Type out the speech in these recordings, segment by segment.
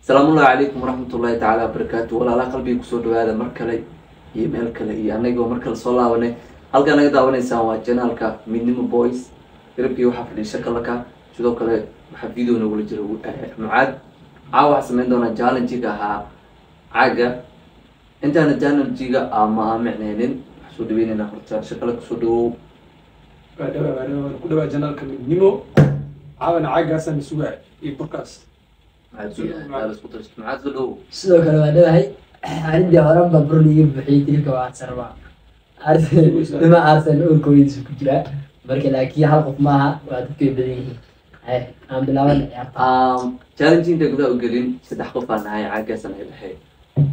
Salaamullahi calaykum waraxmatullaahi tacaala wabarakaatu. Walaalaha qalbiga, kusoo dhawaada mar kale iyo meel kale iyo anagoo mar kale soo laabanay. Halkaa naga daawanaysaan waa channelka Midnimo Boys. Garabkii waxaa fadhiya Shakalaka, sidoo kale waxaa video nagula jira Mucaad. Caawa waxaa sameyn doonaa challenge-ga ahaa caaga. Intaana challenge-ga ama aan micneynin, waxaa soo dhaweyneynaa horta Shakala. Kusoo dhawow. Waa dhawaa, waa dhawaa, ku dhawaa channelka Midnimo. Caawana caagaasaan sugaa iyo burkaas. Mucaad, soo dhawow. Sidoo kale waa dhawahay. Arrintii horan baa bur liiga buuxiyey, dilka waa sarba nima aarsan urkooydiisu ku jiraa marka, laakiin hal qof maaha, waa dadkay badan yihiin. Aan bilaaban ciyaarta. Challenge inta gudaha u gelin, saddex qof aan nahay, caagaas naga dhexeey.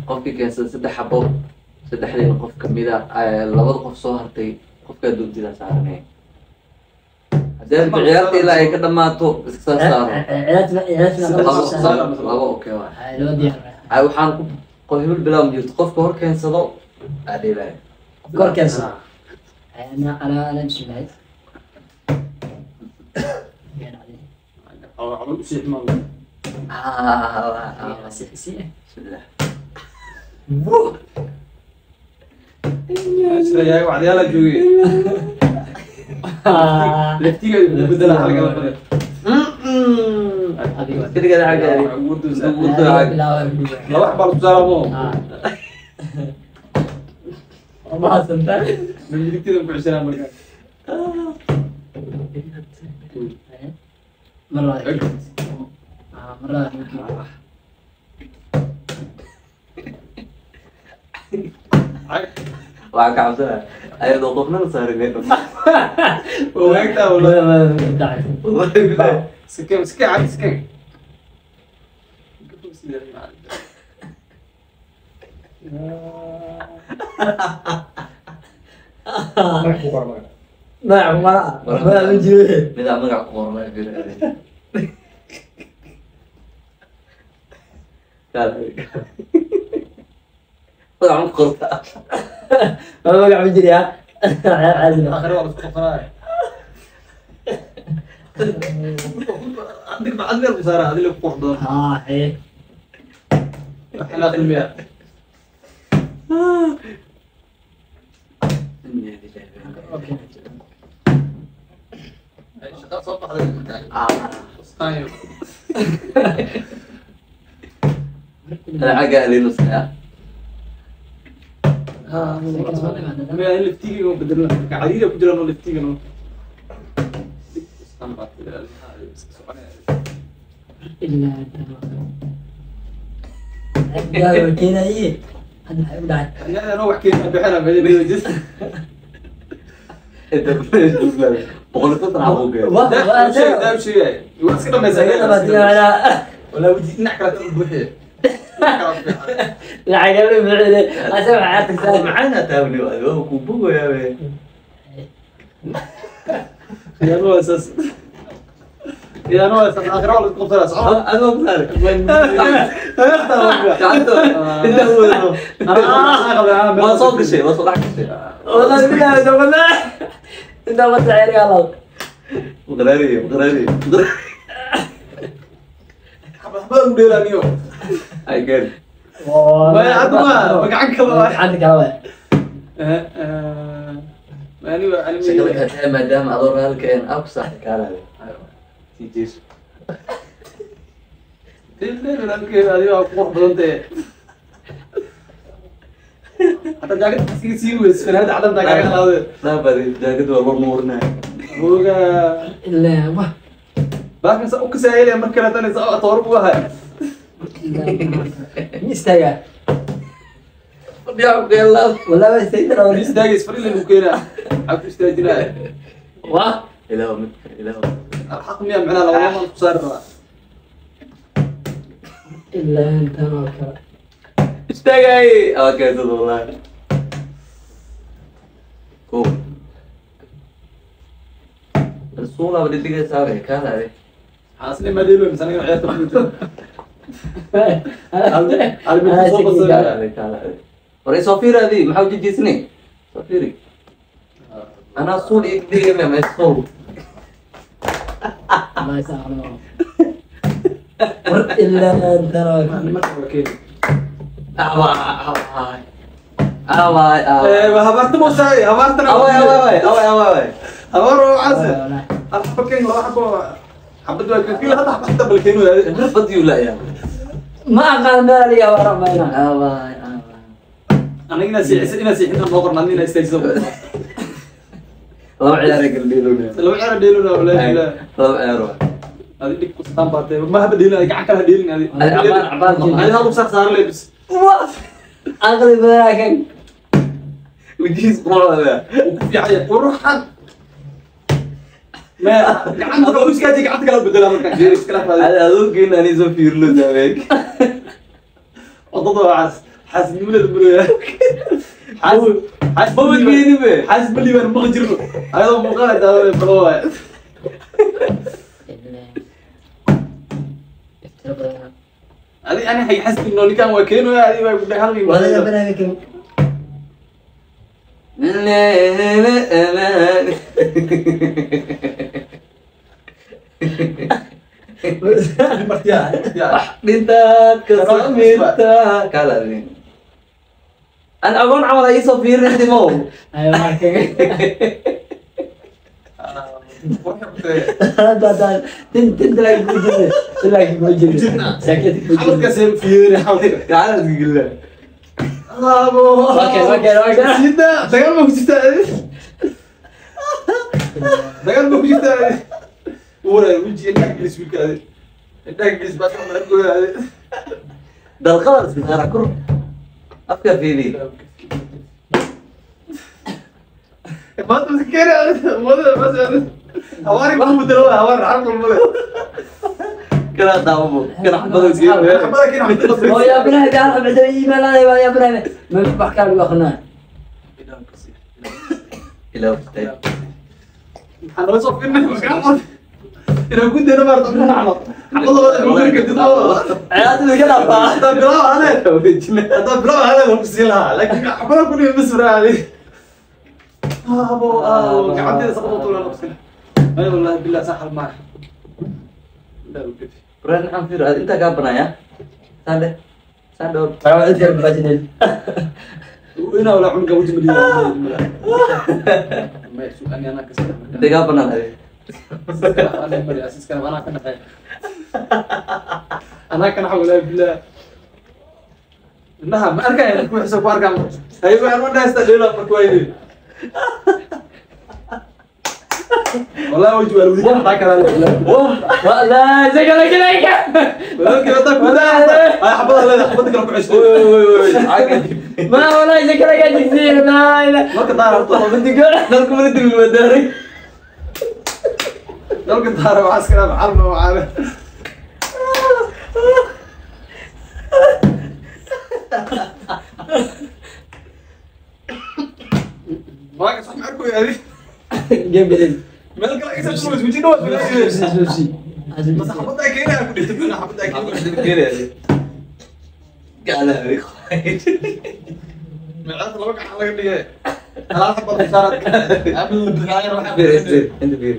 Qofkii keensada saddex xabo, saddexdeena qof kamida, labada qof soo hartay qofkaa doontidaa saaranay. Haddii rabto ciyaarta ilaa ay ka dhamaato iska soo saaro. Ciyaarta. Labo, labo, okay waay. Laba diyaar. Ay, waxaan ku qof hebel bilaab ma jirto, qofka hor keensado aa dheelaya. Kor keensado. Ana bismillahi. Camal usii ximaan. Bismillah. Sida yahay wacdiyaala joogay, laftiga bedela halka badan. Keligeeda xagga laba xabaa lagu saaraa mo. Mahadsantahay. Midigteeda ku xisanaa markaa. Mar labaad, mar labaad. Waxaan ka cabsanaya ayadoo qofna la saarin. Waagtaa wala sike sike cag sike. Magac mara magac ma jiro. Midaa magac ku qoran laga fiiriyo. Magac ma qorta? Magac ma jiriyaa, ciyaar caadi ah. Aakhire waa la isku qabsanaya. Adig macad meel ku saara, adiga ku qurux badan. Haa, ee. Xilaa cilmiya. Shaqa soo baxday. Ustaanyo. Caga alinusaya. Maya, in laftiga oo bedelna cariira ku jiraan oo laftiga no. Ilaa keenaye hadda maxay u dhacay? Anaa wax keena bixina meesha jis. 150 xabo geed. Daa sheegay waa iska dhamaysaa. Wala wiji dhinac kale tan buuxiye. Lacag buuxine asaga ciyaarta saa. Macana taabni waa ku bogoyaa we. Khiyaano waa saas, khiyaano waa saas. Aakhira waa la isku qabsanaa, soco. Adoo ku saaray gacanta inta wado, waa soo gashay, waa soo dhex gashay. Wallahi billahi dawada inta wada ciyaar Allah. Qaraari qaraari. Xabad u dheeraaniyo. Ay gaari. Maya, hadda ma magacan kala waay. Gacanta kala waay. Ani shakada ka tahay maadaama adoo raalka een ab sax kaalale sii jeeso. Adiga waa ku qurux badan tahe. Hataa jaakad iskaga sii weys, fanaanada cadanta kaaga qalaade. Dhaafadi jaakad waa loo nuurinaya. Hooga. Ilaa wah. Baakan saa u kasaayelaya mar kale tan saa toor u ahay. Ma istaagaa? Fadhiyaa ku keelaa. Wallahi waa istaagi karaa. Istaagis fadhi lagu keenaa, maxaa ku istaajinaya? Wah. Ilaahu mid ilaahu. Alxaq miya macnaa laba maan ku saari rabaa. Ilaa intan oo kale. Istaagay okay dad wallahi ko rasuula dhigay saaray kaalay. Xaasni ma dheelo mise aniga ciyaarta ku jiro. Hal mid soo qabsaday. Kaalay kaalay, waray soo fiiri, adi maxaa ujejeysnay? Soo fiiri, anaa suul ii dhigay ma suul. Allah yasaaxo. War ilaa tara. Marka waa keeni. Awaay, awaay. Awaay, awaay. Habaarta moosaay, habaartana. Awaay, awaay, awaay, awaay. Habaar oo case. Hal xabo keen, laba xabo. Xabad waa keen, hadda xabad xataa bal keeni wadaade. Badiyu laayaa. Ma aqaan meel iga waramayna. Awaay, awaay. Aniga inaa siixisa, inaa siixina noo qorna, inaa istaajisa. Laba ciyaar ay kala dheeloonayaan. Laba ciyaar dheelona, wallaahi bilaahi. Laba ciyaar waa. Adi dhig ku staan baatay. Ma haba dheelin, adi gacan kale ha dheelin adi. Adi cabaan, cabaan ma. Adi hal saar saaran leh bis. Aqli badanaa kan. Wajihiis quruxda. Wuu ku fiican yahay. Quruxan. Ma gacanta kale u iskaaji, gacanta kale u bedelaa markaan. Jeeri iskala raadi. Adi adoo geyn ani soo fiirlo saameeg. Wadada waa xaas. Xaasidnimada muraya. Xaas xaas Maba geeni be. Xaas ma liibaan maqli jirno. Ayadoo muuqaal ay daawanay balo waaye. Iftira badanaa. Adi ani hay xasdin noo ninkaan waa keenaya, adi waa ku dhahay hal nin. Wala banaa kan. Martiyaa, martiyaa. Wax dhintaad ka samirta kala rin. An agoon camal ay soo fiirin timo. Ay waa kan. Waxay Hadda tin tin lagi ku jirne. Tin lagi ku jirne. Sakit ku jirne. xabadkaas fiiri xabadka. Gacanta isku gelina. Abo. Okay, okay, okay. Sida dagaal ma ku jirtaa adi? Dagaal ma ku jirtaa adi? Wara wejiga indhaha gelis wiilka adi. Indhaha gelis baa ka markooda adi. Dalqada isku saara kur. Afka fiiri. Maanta ma keeni adi. Mada ma adi. Hawaari ku bedelo hawaar xaq male. Kala daawmo. Kala xabado geyn. Xabada keen xabada. Oo yaa binaha gaar xabada iimaan laa yaa binaha. Ma wax kale lagu akrinaa. Ilaa waqti. Maxaa noo soo fiirnay maskaxda? Inaan ku dayno maarta xabad. Xabada wada ku guri kartid. Ciyaarta iska dhaafaa. Hadaa bilaw ahane. Hadaa bilaw ahane waan ku siin lahaa. Laakiin xabada ku dhibi bas raadi. Abo abo gacanteeda saqo tuulan qabsan. Ay wallahi billah sax hal maaha. Daa u gafi. Brand maxaan fiir inta kaa banaya. Sande. Sande. Waa cid yar baajinay. Ina wala cunuga waji maliya. Ma su ani ana ka sii. Inta kaa banaan adi. Ana mari asiska ana ka naxay. Ana ka naxay wallahi billah. Indhaha ma arkaya ku xisaab ku arkaa. Hay waxaan u dhaystaa dheelo markuu waayay. والله وجه ولا ودي حتى كلا Waa la isaga la gelaya. ولكن هذا كله هاي حبضها لا حبضك لو كعشت Ma wala isaga la gajigsiin ma ila. marka daar horta Madigo. Dalku mana dibil wadaaray. dalka daar waxa iska dhaaf calma waxa ma ka sax markuu yahay Game game. meel kale ay soo isku jiro bas xabada keenaa ku dhigtay xabada keenaa Gala. meelaha laba gacan laga dhigay hal xabad saarad abl bilaayar waxa Fiir, fiir, inta fiir.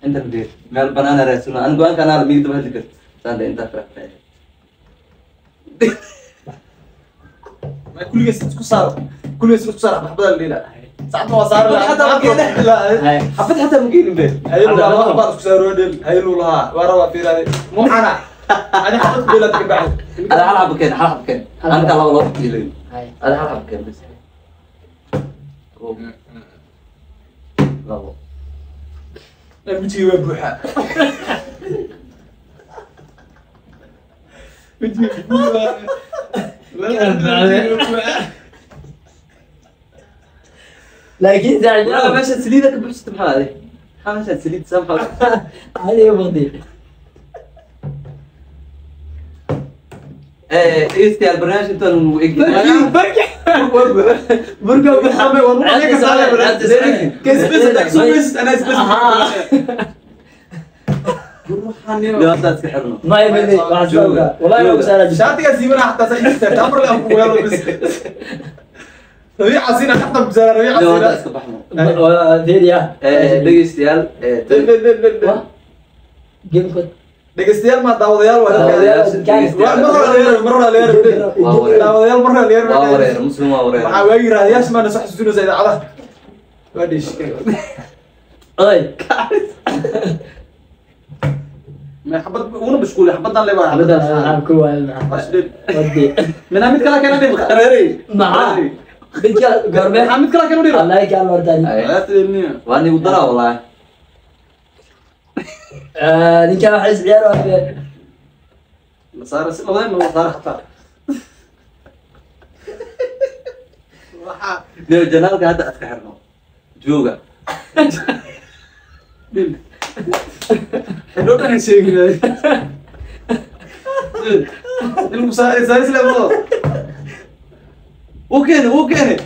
Inta fiir. Meel banaan raasuna. An go'aan kana midigta ma hadli karto. Sande inta fiir. Ma kulligees isku saaro, kulligees isku saaro xabada la dhila saacad waa saar la Xataa ma keenin. Xabad xataa ma keenin be. haylu lahaa laba xabad isku saaro dhil haylu lahaa waa rabaa fiiraade muxana ani xabad ku dhila ka bacdi. Ada hal xabo keen, hal xabo keen. Anta laba laba kiilin. Ada hal xabo keen bas. Kow. Labo. Wejiga waa buuxa, wejiga buuxa. Laakiin Walaal saaxiib meesha saliida ka buuxsatay maxaa adi? Maxaa meesha saliid saa maxaa? adiga baqdi. Dhegeystayaal, barnaamij intaan uu eg Barka. Burka buuxa. Dhibaatada iska xirno. Ma imani wax soo ga. Wallahi waa saara. shaatiga siibana xataa sa istaagta amar la ku weelo bis rabiica siina xataa bisaara rabiica Dhibaatada siina iska baxno. Fiiriya. Dhegeystayaal, Wah. Game code. Dhegeystayaal ma daawadayaal waa dadka. Mar hore leer. Daawadayaal mar hore leer. Waa wareer, muslim waa wareer. Waxaa waagi raadiyaasha maana soo xasuusinaysa idaacadaha. Waa dhish. Oy. Ma xabad una mashquul xabadan le waa. Xabadan aan ku waayay. Wadi. Mina mid kale kana dhib qareeray. Maxaa? Midka goorme? Maxaa mid kale kana dhib? Allah ka lordani. Waa nigu daraa wallahi. Ninka waxa is ciyaar waa. Masaar si labadan ma masaar xataa. Waxa Niyo janaalka hadda iska xirno. Jooga. Dhib. Loo dhan sheegay. Ilmu saar saar isla mo. Uu keenay, uu keenay.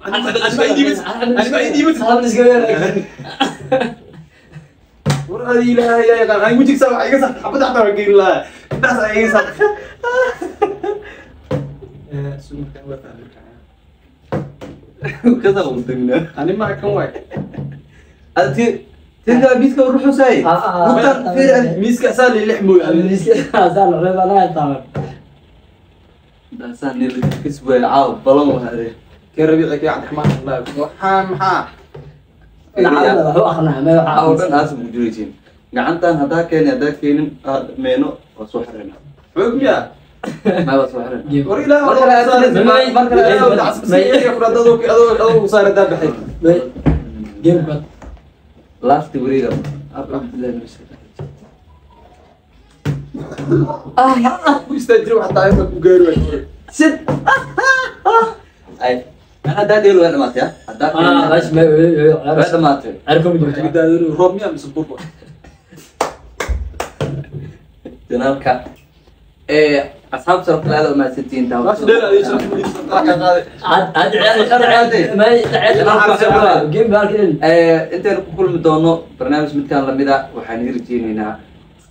Anima idibit. Hal iska weer. War adi ilaahay yaa yaqaan. Anigu jigsa waxa iga sax xabad xataa waa geyn lahaa. Intaas ayaa iga sax. Sunnah waa fahmi karaa. Kaza uu dagna. Ani ma kan waay. Ati tilka miiska ruuxu saay. Mukhtar fiir Miiska saa lix mooy. Asaal reeba la taaban. Dasaan nil kisbay caaw balan waare. Kee Rabiici kee Cabdiraxmaan Allah. Waxaa maxaa? Lacagta wuxuu aqnaa ma waxa. Caaw dhan aas ugu jiraysiin. Gacantan haddaa keenin haddaa keenin meeno waa soo xirina. Xoog miyaa? Ma waa soo xirina. War ilaahay Mar kale aad mar kale adoo saar daa baxay. Game bad. Last wareega. Abdullahi min Ku istaajiro wax tahay ku gaari waay. Sid. Ay, ana haddaa dheelo waa dhamaatay, ha? Haddaa Ah, bas ma waa dhamaatay. Arko ma jirto. Roob miyaa mise buur? Janaalka. Asxaab sharaf leh aad u mahadsantihiin Bas dheel adiga sharaf ku ka qaaday. Ad ad ma game baa Intaynu ku kulmi doono barnaamij midkaan lamid ah, waxaan idin rajeynaynaa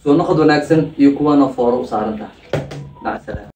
soo noqod wanaagsan iyo kuwana fooro u saaran tahay. Mac salaama.